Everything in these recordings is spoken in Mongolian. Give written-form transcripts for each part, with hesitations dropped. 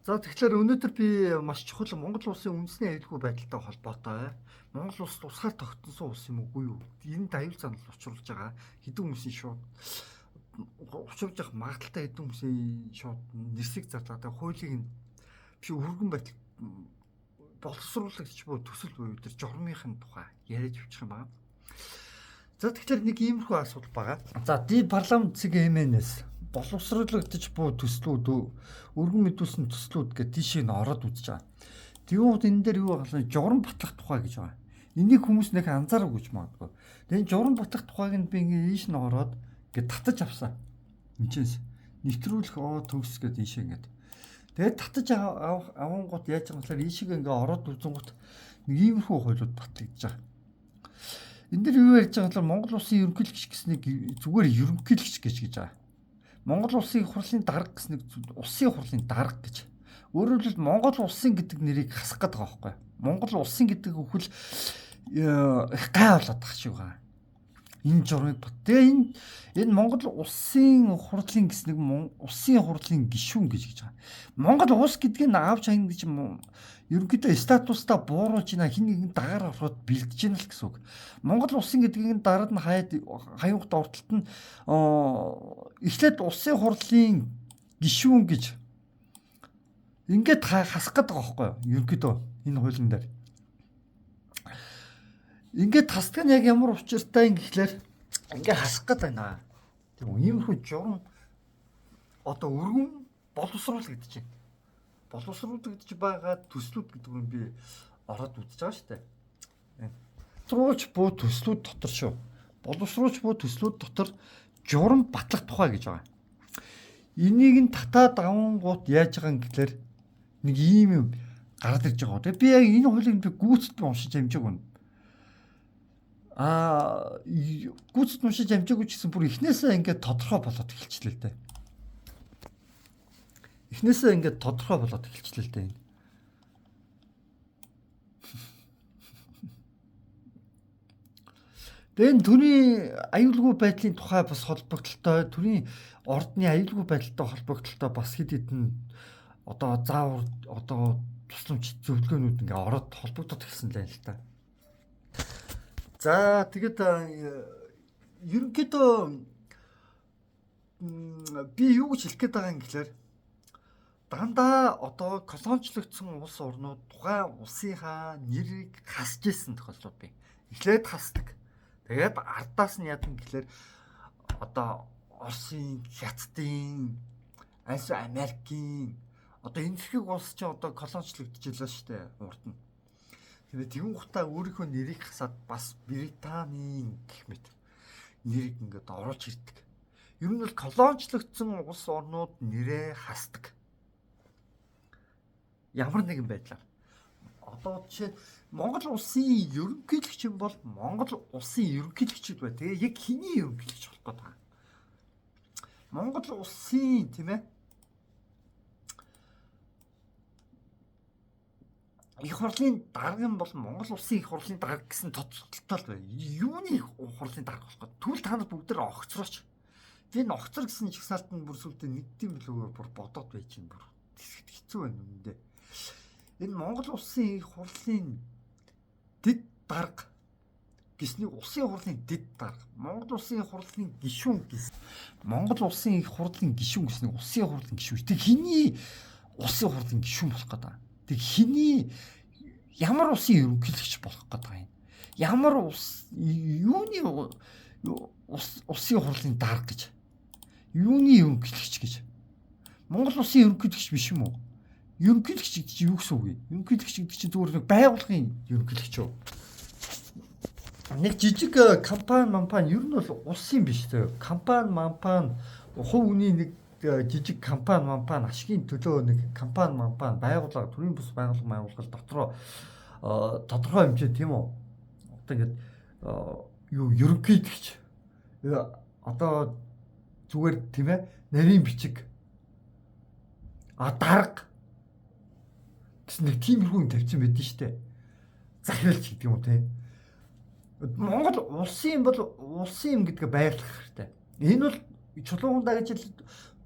За тэгэхээр өнөөдөр би маш чухал Монгол улсын үндэсний аюулгүй байдалтай холбоотой Монгол улс тусгаар тогтносон улс юм уугүй юу? Энд аюул занал учруулж байгаа хэдэн хүмүүсийн шууд учруулж явах магадaltaй хэдэн хүмүүсийн шууд нэрсийг зарлаатай хуулийг биш өргөн байдал боловсруулагч буй төсөл буюу тэр журмынхын тухай яриад явчих юм байна. За тэгэхээр нэг иймэрхүү асуудал байгаа. За ди парламент цэг МНС боловсруулагдаж буй төслүүд өргөн мэдүүлсэн төслүүд гэх тийшээ нь ороод үзэж байгаа. Тэгвэл энэ дээр юу байгаа вэ? Журам батлах тухай гэж байгаа. Энийг хүмүүс нэх анзаараагүй ч магадгүй. Тэгээ энэ журам батлах тухайг нь би ингээ ийш нь ороод ингээ татаж авсан. Энэчээс нэвтрүүлэх оо төгс гэдэг ийшээ ингээд. Тэгээд татаж авангууд яаж байгаа юм бэ? Ийшээ ингээ ороод үзэнгүүт нэг иймэрхүү хуулиуд батлагдаж байгаа. Энэ дэр юу ярьж байгаа вэ? Монгол улсын ерөнхийлөгч гэснийг зүгээр ерөнхийлөгч гэж гэж байгаа. Монгол улсын их хурлын дарга гэснийг улсын хурлын дарга гэж. Өөрөөр хэлбэл Монгол улсын гэдэг нэрийг хасах гээд байгаа байхгүй. Монгол улсын гэдэг үхэл их гай болоод байгаа шиг байгаа. Энэ журмыг бат. Тэгээ энэ Монгол улсын хурлын гэснийг улсын хурлын гишүүн гэж гэж байгаа. Монгол улс гэдгийг авч хаяна гэж ерөнхийдөө статустаа бууруулж байна, хин нэгэн дагаар ороход бэлдэж байна л гэсэн үг. Монгол улсын гэдгийг дараад нь хаяад хаюухт ортолт нь эхлээд улсын хурлын гишүүн гэж ингээд хасах гээд байгаа байхгүй юу? Ерөнхийдөө энэ хуулийн дээр. Ингээд хасдаг нь яг ямар учиртай юм гэхлээр ингээд хасах гээд байна. Тийм үү? Иймэрхүү журам одоо өргөн боловсруулагдаж байна. Боловсруулагдаж байгаа төслүүд гэдэг нь би ороод үзэж байгаа шүү дээ. Боловсруулж буй төслүүд дотор шүү. Боловсруулж буй төслүүд дотор журам батлах тухай гэж байгаа. Энийг нь татаад авангуут яаж байгаа юм гэхлээр нэг ийм юм гараад ирж байгаа. Тэгээ би яг энэ хуулийг би гүйцэд би уншиж амжаагүй. Гүйцэд уншиж амжаагүй ч гэсэн бүр эхнээсээ ингээд тодорхой болоод эхэлчихлээ л дээ. Эхнээсээ ингээд тодорхой болоод эхэлчихлээ л дээ энэ. Тэгээ энэ төрийн аюулгүй байдлын тухай бас холбогдлолтой, төрийн ордны аюулгүй байдалтай холбогдлолтой бас хэд хэдэн одоо заавар одоо тусламж зөвлөгөөнүүд ингээ ороод холбогдоод эхэлсэн л юм л та. За тэгэд ерөнхийдөө би юу гэж хэлэх гээд байгаа юм гэхлээр дандаа одоо колоничлогдсон улс орнууд тухайн улсынхаа нэрийг хасж исэн тохиолдлууд бий. Эхлээд хасдаг. Тэгээд ардаас нь яадаг гэхлээр одоо Оросын, Хятадын, альс Америкийн одоо энэ зэрэг улс чинь одоо колоничлогдчихлоо шүү дээ урд нь. Тэгээд тэгүн хутаа өөрийнхөө нэрийг хасаад бас Британийн гэх мэт нэрийг ингээд оруулж ирдэг. Ер нь бол колоничлогдсон улс орнууд нэрээ хасдаг. Ямар нэгэн байдлаар. Одоо жишээ Монгол улсын ерөнхийлөгч юм бол Монгол улсын ерөнхийлөгч бай. Тэгээ яг хэний ерөнхийлөгч болох гээд байгаа. Монгол улсын тийм ээ их хурлын дарга юм бол Монгол улсын их хурлын дарга гэсэн тодтолтой л бай. Юуны их хурлын дарга болох вэ? Тэгвэл та нар бүгд тэр огцрооч. Би энэ огцор гэсэн жагсаалт нь бүр сүлдээ нэгдэм билүү бүр бодоод байж чинь бүр хэцүү байна үнэндээ. Энэ Монгол улсын их хурлын дэд дарга гэснийг улсын хурлын дэд дарга, Монгол улсын их хурлын гишүүн гэс. Монгол улсын их хурлын гишүүн гэснийг улсын хурлын гишүүн. Тэг хэний улсын хурлын гишүүн болох гэдэг юм? Тэг хэний ямар улсын ерөнхийлөгч болох гэдэг юм? Ямар улс юуны улсын хурлын дарга гэж? Юуны ерөнхийлөгч гэж? Монгол улсын ерөнхийлөгч биш юм уу? Ерөнхийлөгч гэдэг чинь юу гэсэн үг вэ? Ерөнхийлөгч гэдэг чинь зүгээр нэг байгууллагын ерөнхийлөгч үү? Нэг жижиг компани ер нь бол улсын биш те. Компани мампани хувь хүний нэг жижиг компани мампани ашигын төлөө нэг компани мампани байгууллага төрийн бус байгууллага дотроо тодорхой хэмжээ тийм үү? Одоо ингээд юу ерөнхийлөгч одоо зүгээр тийм ээ нарийн бичиг дарга гэсэн нэг тиймэрхүү юм тавьсан байдэн шүү дээ. Захиалч гэдэг юм уу те. Монгол улсын бол улсын юм гэдгээ байрлах хэрэгтэй. Энэ бол чулуун дагаж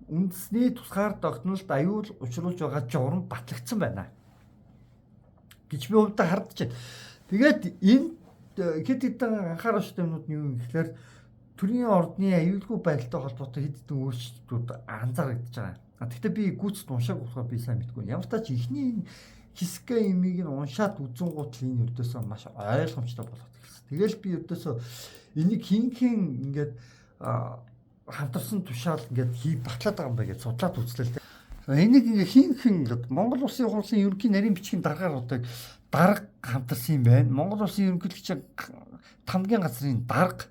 үндэсний тусгаар тогтнолд аюул учруулж байгаа журам батлагдсан байна гэж би хувьдаа хардж байна. Тэгээд энэ хэд хэдэн анхааруулж юмнууд нь юу юм гэхээр төрийн ордны аюулгүй байдалтай холбоотой хэд хэдэн өөрчлөлтүүд анзаарэгдэж байгаа. Гэхдээ би гүйцэд уншааг болохоор би сайн мэдгүй. Ямар ч тач эхний энэ хэсгээ имийг нь уншаад үзэнгуут л энэ өрдөөсөө маш ойлгомжтой болоод эхэлсэн. Тэгэл би өрдөөсөө энийг хин ингээд хамтарсан тушаал ингээд хий батлаад байгаа юм байна гэж судлаад үзлээ л дээ. Энийг ингээ хин ингээд Монгол Улсын хурлын ерөнхий нарийн бичгийн даргаар одоо дарга хамтарсан юм байна. Монгол Улсын ерөнхийлөгчийн тамгийн газрын дарга,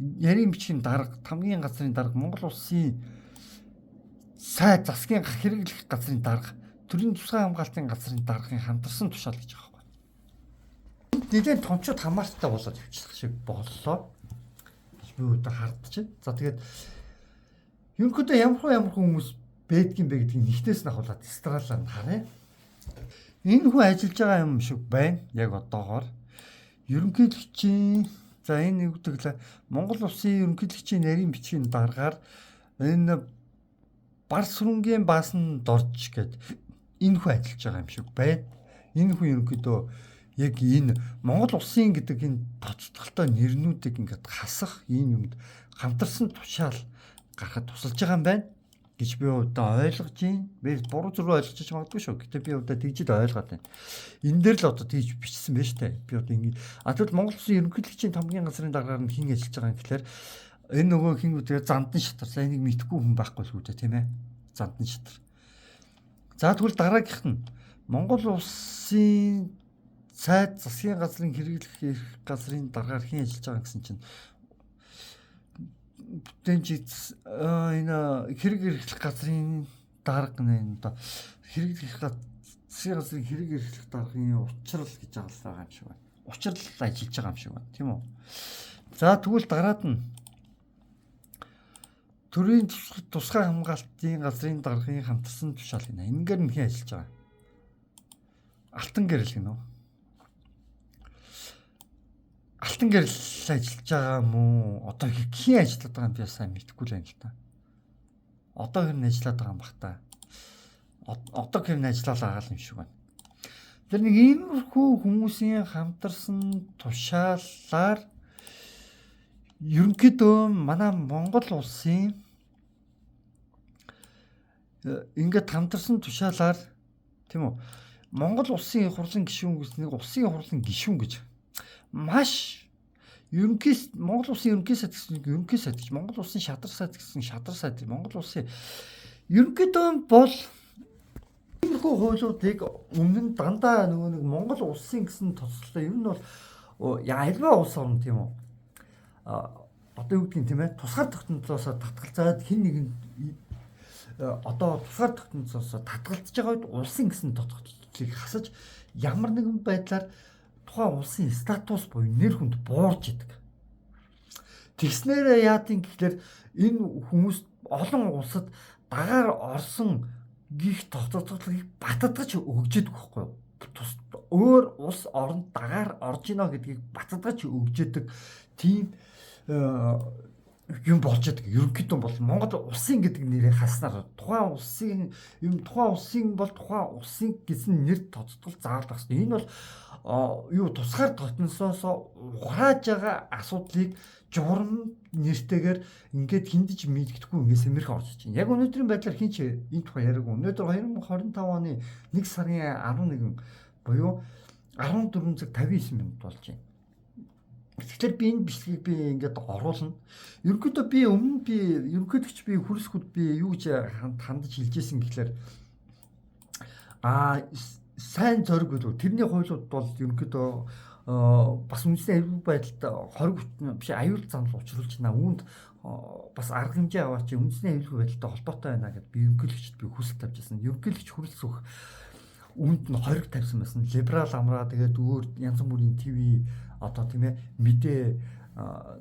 нарийн бичгийн дарга, тамгийн газрын дарга, Монгол Улсын сайд засгийн хэрэглэх газрын дарга, төрийн тусгай хамгаалтын газрын даргын хамтарсан тушаал гэж байгаа байхгүй. Нэлээд томчууд хамааралтай болоод явчих шиг боллоо гэж би өөдөө хардчих. За тэгээд ерөнхийдөө ямар хүмүүс байдгийн бэ гэдгийг нэгтээс нь ахуулаад стралаар нь харъя. Энэ хүн ажиллаж байгаа юм шиг байна. Яг одоогоор ерөнхийлөгчийн за энэ юу гэдэг лээ Монгол Улсын ерөнхийлөгчийн нарийн бичгийн даргаар энэ бар сүрэнгийн баасан дорж гэд энэ хүн ажиллаж байгаа юм шиг байна. Энэ хүн ерөнхийдөө яг энэ Монгол Улсын гэдэг энэ тоцтолтой нэрнүүдийг ингээд хасах ийм юмд хамтарсан тушаал гаргахад тусалж байгаа юм байна гэж би одоо ойлгож байна. Би буруу зүрх ойлгож ч магадгүй шүү. Гэтэ би одоо тэгж л ойлгоод байна. Энэ дээр л одоо тэгж бичсэн байж тээ. Би одоо ингэ а тэгвэл Монгол Улсын ерөнхийлөгчийн тамгийн газрын даргаар нь хэн ажиллаж байгаа юм гэхээр энэ нөгөө хин үгээр зандан шатар. За энийг мэдхгүй хүн байхгүй л үү дээ, тийм ээ. Зандан шатар. За тэгвэл дараагийнх нь Монгол Улсын сайд засгийн газрын хэрэглэх эрх газрын даргаар хэн ажиллаж байгаа гэсэн чинь бүтээнч энэ хэрэг эрхлэх газрын дарга нэ одоо хэрэглэх засгийн газрын хэрэг эрхлэх даргын учрал гэж байгаа юм шиг байна. Учрал ажиллаж байгаа юм шиг байна, тийм үү? За тэгвэл дараад нь төрийн тусгай хамгаалтын газрын даргын хамтарсан тушаал гинэ. Энгээр нь хэн ажиллаж байгаа? Алтан гэрэл гинэ үү? Алтан гэрэл ажиллаж байгаа мó? Одоо хэн ажиллаад байгаа юм би сайн мэдэхгүй л байна л та. Одоо хэр нь ажиллаад байгаа юм бах та. Одоо хэр нь ажиллаад байгаа юм шиг байна. Тэр нэг иймэрхүү хүмүүсийн хамтарсан тушаалаар ерөнхийдөө манай Монгол улсын ингээд хамтарсан тушаалаар тийм үү? Монгол улсын их хурлын гишүүн гэсэн нэг улсын их хурлын гишүүн гэж маш ерөнхий Монгол улсын ерөнхий сайд гэсэн ерөнхий сайд гэж Монгол улсын шадар сайд гэсэн шадар сайд Монгол улсын ерөнхийдөө бол иймэрхүү хуулиудыг өмнө нь дандаа нөгөө нэг Монгол улсын гэсэн тоцлоо ер нь бол альва улс орн тийм үү? Одоо юу гэдгийг тийм ээ тусгаар тогтнолоос татгалзаад хин нэгэн одоо тусгаар тогтнолоос татгалзаж байгаа үед улсын гэсэн тоцлыг хасаж ямар нэгэн байдлаар тухайн улсын статус буюу нэр хүнд буурж идэг. Тэгснээрээ яадын гэхлээр энэ хүмүүс олон улсад дагаар орсон гих тогтолцоолыг баттгаж өгж идэг байхгүй юу? Өөр улс оронд дагаар орж ийнө гэдгийг баттгаж өгж идэг тийм юм болж идэг. Ерөнхийдөө бол Монгол улсын гэдэг нэрийг хаснаар тухайн улсын юм тухайн улсын бол тухайн улсын гэсэн нэр тодтол заавал байх хэрэгтэй. Энэ бол юу тусгаар тогтносоос ухрааж байгаа асуудлыг журам нэртэйгээр ингээд хиндэж мэддэхгүй ингээд сэмэрх орж иж байна. Яг өнөөдрийн байдлаар хин ч энэ тухай яриаггүй. Өнөөдөр 2025 оны 1 сарын 11 буюу 14 цаг 59 минут болж байна. Тэгэхээр би энэ бичлэгийг би ингээд оруулна. Ерөнхийдөө би өмнө би ерөнхийлөгч би хөрсгүүд би юу гэж хандаж хэлжсэн гэхлээр сайн зориг билүү. Тэрний хуулиуд бол ерөнхийдөө бас үндэсний аюулгүй байдалд хориг биш аюул занал учруулж байна. Үүнд бас арга хэмжээ аваач үндэсний аюулгүй байдалтай холбоотой байна гэд би ерөнхийлөгчд би хүсэл тавьж байсан. Ерөнхийлөгч хүрэлц өгөх үүнд нь хориг тавьсан байсан. Либерал амраа тэгээд өөр янз бүрийн ТV одоо тийм ээ мэдээ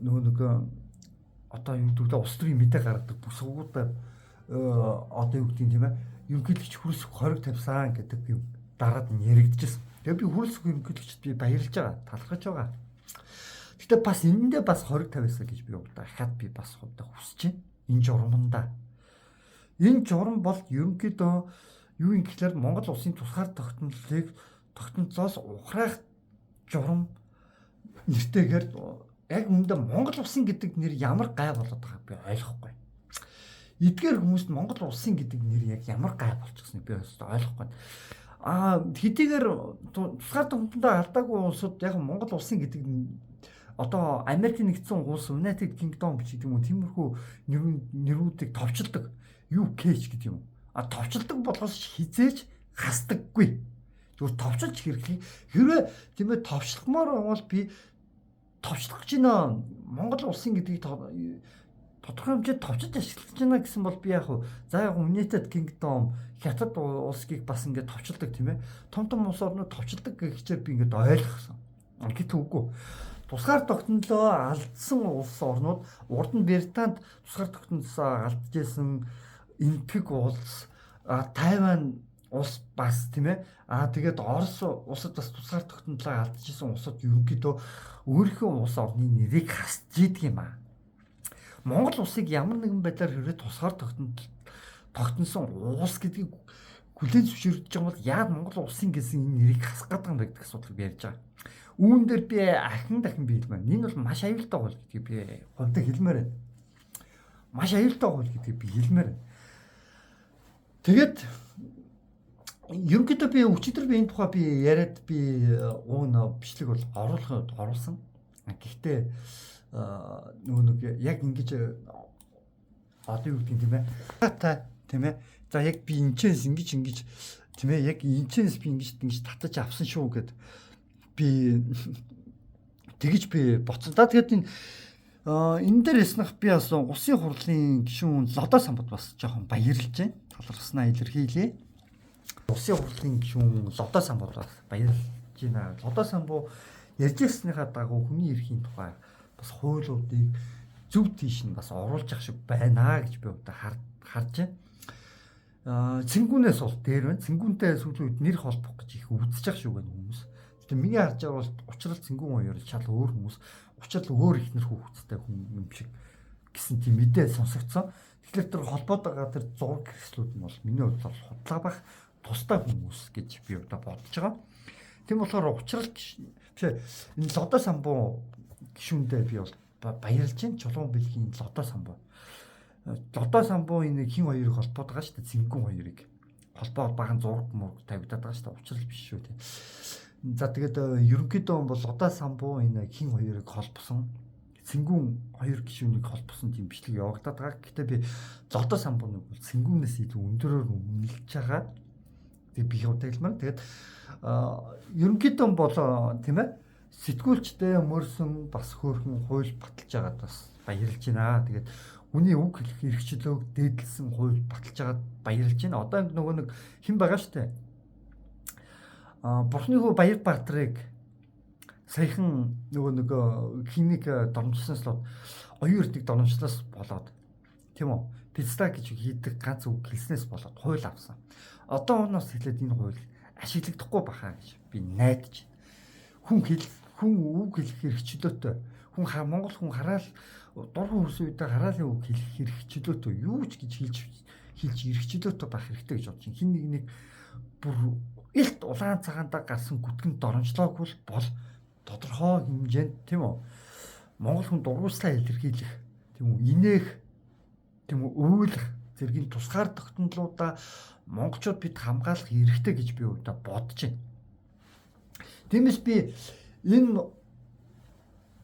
нөгөө нэг одоо юу гэдэг вэ улс төрийн мэдээ гаргадаг бүх сувгуудаа одоо юу гэдэг юм тийм ээ ерөнхийлөгч хүрэлц хориг тавьсан гэдэг юм дараад нь яригдчихсэн. Тэгээ би хүрэлц ерөнхийлөгчд би баярлж байгаа, талархаж байгаа. Гэтэ бас энэндээ бас хориг тавьсан гэж би удаа хаад би бас удаа хүсэж байна. Энэ журмандаа. Энэ журам бол ерөнхийдөө юу юм гэхээр Монгол улсын тусгаар тогтнолыг тогтнолоос ухраах журам нэртэйгээр яг үүндээ Монгол улсын гэдэг нэр ямар гай болоод байгааг би ойлгохгүй. Эдгээр хүмүүст Монгол улсын гэдэг нэр яг ямар гай болчихсныг би ойлгохгүй. Аа, хэдийгээр тусгаар тогтнолоо алдаагүй улсууд яг Монгол улсын гэдэг одоо Америкийн нэгдсэн улс, United Kingdom гэж гэдэг юм уу, тиймэрхүү нэрүүдийг товчилдог. UK ч гэдэг юм. А товчилдог болохоос хизээж хасдаггүй. Зүгээр товчилж хэрэглэх. Хэрвээ тийм ээ товчлохмоор бол би товчлох гэж байна. Монгол улсын гэдгийг тодорхой хэмжээд товчилж ашиглаж байна гэсэн бол би яг за яг United Kingdom, Хятад улсыг бас ингээд товчилдог, тийм ээ. Том том улс орнууд товчилдог гэхчээр би ингээд ойлгосон. Гэтэл үгүй. Тусгаар тогтнолоо алдсан улс орнууд, урд нь Британд тусгаар тогтнолоо алдчихсан Энэтхэг улс, Тайван улс бас, тийм ээ. Аа, тэгээд Орос улсад бас тусгаар тогтнолоо алдчихсан улсууд ерөнхийдөө өөрийнхөө улс орны нэрийг хасж идэг юм аа. Монгол улсыг ямар нэгэн байдлаар хэрвээ тусгаар тогтносон улс гэдгийг хүлээн зөвшөөрөж байгаа бол яад Монгол улсын гэсэн энэ нэрийг хасах гэдэг юм бэ гэдэг асуудлыг ярьж байгаа. Үүн дээр би ахин дахин би хэлмээр. Энэ бол маш аюултай хууль гэдгийг би хувьдаа хэлмээр байна. Маш аюултай хууль гэдгийг би хэлмээр байна. Тэгээд ерөнхийдөө би өчигдөр би энэ тухай би яриад би уун бичлэг бол оруулах оруулсан. Гэхдээ нөгөө нэг яг ингэж одоо юу гэдэг юм, тийм ээ. Та, тийм ээ. За, яг би энэчээс ингэж ингэж, тийм ээ, яг энэчээс би ингэж ингэж татаж авсан шүү гэд би тэгэж би боцсон. За, тэгээд энэ дээр яснах би бас улсын хурлын гишүүн Лодой Самбод бас жоохон баярлж байна. Талархснаа илэрхийлье. Улсын хурлын гишүүн Лодой Самбод бас баярлж байна. Лодой Самбо ярьж ирснийхаа дагуу хүний эрхийн тухай бас хуулиудыг зөв тийш нь бас оруулж ах шиг байна гэж би одоо харж байна. Аа, цэнгүүнээс бол дээр байна. Цэнгүүнтэй сүүлийн үед нэр холбох гэж их үзэж ах шиг байна хүмүүс. Гэтэ миний харж байгаа бол учрал цэнгүүн хоёр шал өөр хүмүүс. Учрал өөр ихнэр хүүхэдтэй хүн юм шиг гэсэн тийм мэдээ сонсогдсон. Тэгэхээр тэр холбоод байгаа тэр зураг хэрэгслүүд нь бол миний хувьд бол худлаа бах, тустай хүмүүс гэж би одоо бодож байгаа. Тийм болохоор учрал биш энэ Лодой Самбуу гишүүндээ би бол баярлж байна. Чулуун бэлгийн Лодой Самбуу. Лодой Самбуу энэ хин хоёрыг холбоод байгаа шүү дээ. Цэнгүүн хоёрыг. Холбоод баган зураг мураг тавигдаад байгаа шүү дээ. Учрал биш шүү дээ. За, тэгээд ерөнхийдөө бол Лодой Самбуу энэ хин хоёрыг холбосон, цэнгүүн хоёр гишүүнийг холбосон тийм бичлэг явагдаад байгаа. Гэхдээ би Лодой Самбууныг бол цэнгүүнээс илүү өндөрөөр үнэлж байгаа. Тэгээ би хувьд хэлмээр. Тэгээд ерөнхийдөө бол, тийм ээ, сэтгүүлчтэй мөрсөн бас хөөрхөн хууль баталж байгаад бас баярлж байна. Тэгээд хүний үг хэлэх эрх чөлөөг дээдлсэн хууль баталж байгаад баярлж байна. Одоо нөгөө нэг хэн байгаа штэ. Аа, Бурхны хүү Баяр Баатрыг саяхан нөгөө нэг хинийг доромжлоснаас л оюун эрдэг доромжлоос болоод, тийм үү? Пицца гэж хийдэг ганц үг хэлснээс болоод хууль авсан. Одоо оноос эхлээд энэ хууль ашиглагдахгүй бахаа гэж би найдаж байна. Хүн хэл хүн үг хэлэх эрх чөлөөтэй. Хүн Монгол хүн хараал дургуй хөрсөн үедээ хараалын үг хэлэх эрх чөлөөтэй, юу ч гэж хэлж хэлж эрх чөлөөтэй байх хэрэгтэй гэж бодож байна. Хин нэг нэг бүр илт улаан цагаандаа гарсан гүтгэн доромжлоогүй бол тодорхой хэмжээнд, тийм үү, Монгол хүн дургуйслаа илэрхийлэх, тийм үү, инээх, тийм үү, уйлах зэргийн тусгаар тогтнолуудаа монголчууд бид хамгаалах эрхтэй гэж би хувьдаа бодож байна. Тиймээс би энэ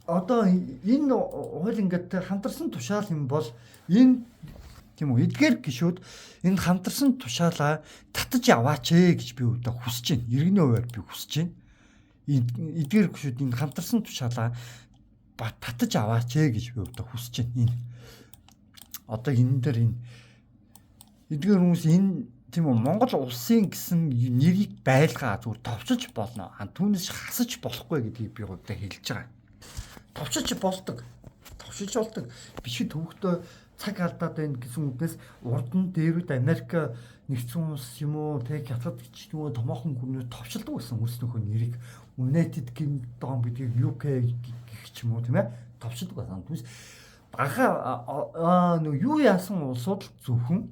одоо энэ хууль ингээд хамтарсан тушаал юм бол энэ, тийм үү, эдгээр гишүүд энэ хамтарсан тушаалаа татаж аваач ээ гэж би хувьдаа хүсэж байна. Иргэний хувиар би хүсэж байна. Эдгээр гишүүд энэ хамтарсан тушаалаа татаж аваач ээ гэж би хувьдаа хүсэж байна. Энэ одоо энэ дээр энэ эдгээр хүмүүс энэ, тийм үү, Монгол улсын гэсэн нэрийг байлгаа зүгээр товчилж болно. А түүнээс хасаж болохгүй гэдгийг би хувьдаа хэлж байгаа. Товчилж болдог. Товчилж болдог. Бичиг төвөгтөө цаг алдаад байна гэсэн үгнээс урд нь дээрүүд Америк нэгдсэн улс юм уу, тэг Хятад гэж юм уу, томоохон гүрнүүд товчилдог байсан өөрснийхөө нэрийг. United Kingdom гэдгийг UK гэх ч юм уу, тийм ээ, товчилдог байсан. Түүнээс бага нөө юу яасан улсууд л зөвхөн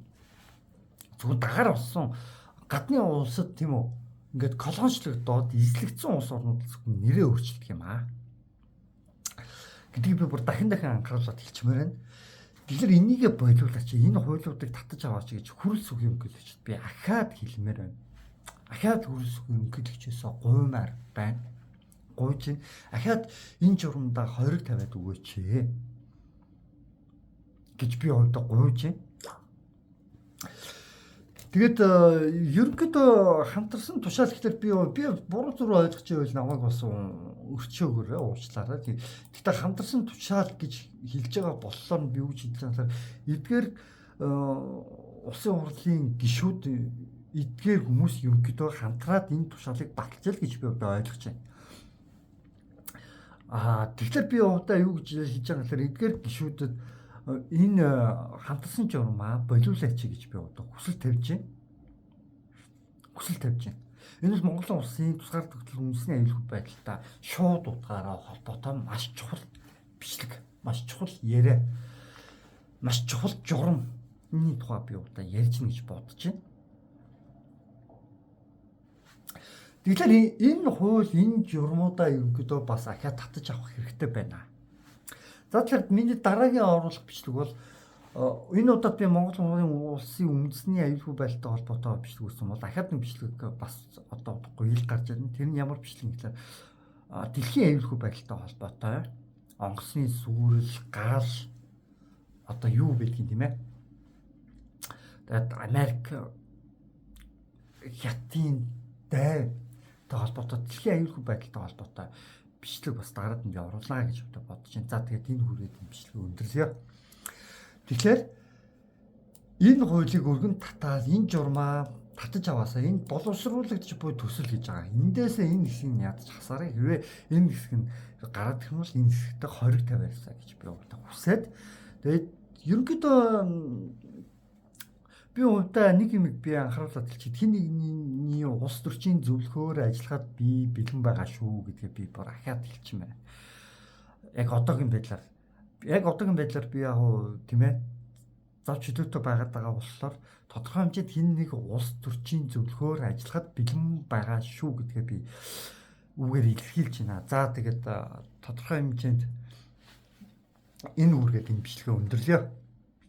Зөвхөн дагаар болсон гадны улсад, тийм үү, ингээд колоничлогдоод эзлэгдсэн улс орнууд зөвхөн нэрээ өөрчилдөг юм аа гэдгийг би бүр дахин дахин анхааруулаад хэлчмээр байна. Тэгэхээр энийгээ болиулаач, энэ хуулиудыг татаж аваач гэж хүрэл сүх юм гэлж би ахаад хэлмээр байна. Ахаад хүрэл сүх юм гэлчээсээ гуймаар байна. Гуйж ахаад энэ журамдаа хориг тавиад өгөөч гэж би хувьдаа гуйж байна. Тэгээд ерөнхийдөө хамтарсан тушаал гэхэлэр би буруу зүрх ойлгож байвал намайг бас өрчөөгөөрэй, уучлаарай. Гэхдээ хамтарсан тушаал гэж хэлж байгаа боллоор нь би юу гэж хэлж байгаа юм эдгээр улсын хурлын гишүүд, эдгээр хүмүүс ерөнхийдөө хамтраад энэ тушаалыг баталж л гэж би одоо ойлгож байна. Тэгэхээр би одоо юу гэж хэлж байгаа гэхээр эдгээр гишүүдэд энэ хамтарсан журмаа болиулаач гэж би одоо хүсэл тавьж байна. Хүсэл тавьж байна. Энэ бол Монголын улсын тусгаар тогтнол үндэсний аюулгүй байдалтай шууд утгаараа холбоотой маш чухал бичлэг, маш чухал яриа, маш чухал журам. Энэний тухай би одоо ярьж гэнэ гэж бодож байна. Тэгэхээр энэ хууль, энэ журмуудаа ерөнхийдөө бас ахиа татаж авах хэрэгтэй байна. За, тэгэхээр миний дараагийн оруулах бичлэг бол энэ удаад би Монгол улсын үндэсний аюулгүй байдалтай холбоотой бичлэг үүссэн бол ахиад нэг бичлэг бас одоо удахгүй ил гарч ирнэ. Тэр нь ямар бичлэг гэхээр дэлхийн аюулгүй байдалтай холбоотой онгоцны сүрэл, гал одоо юу байдгийг, тийм ээ. Тэгээд Америк Хятадын дайтай холбоотой, дэлхийн аюулгүй байдалтай холбоотой бичлэг бас дараад нь би оруулаа гэж бодож байна. За, тэгээд энэ хүрээд энэ бичлэгийг өндөрлөё. Тэгэхээр энэ хуулийг өргөн татаад, энэ журмаа татаж аваасаа, энэ боловсруулагдаж буй төсөл гэж байгаа. Эндээсээ энэ хэсгийг ядаж хасаарай. Хэрвээ энэ хэсэг нь гараад ирэх юм бол энэ хэсэгтээ хориг тавиарсаа гэж би хүсээд, тэгээд ерөнхийдөө би хувьдаа нэг юм би анхааруулаад хэлчих. Хэн нэгний улс төрчийн зөвлөхөөр ажиллахад би бэлэн байгаа шүү гэдгээ би бүр ахиад хэлчихмээр. Яг одоогийн байдлаар би яг уу, тийм ээ, зав чөлөөтэй байгаад байгаа болохоор тодорхой хэмжээнд хэн нэг улс төрчийн зөвлөхөөр ажиллахад бэлэн байгаа шүү гэдгээ би үгээр илэрхийлж байна. За, тэгээд тодорхой хэмжээнд энэ үүргээд энэ бичлэгээ өндөрлөё.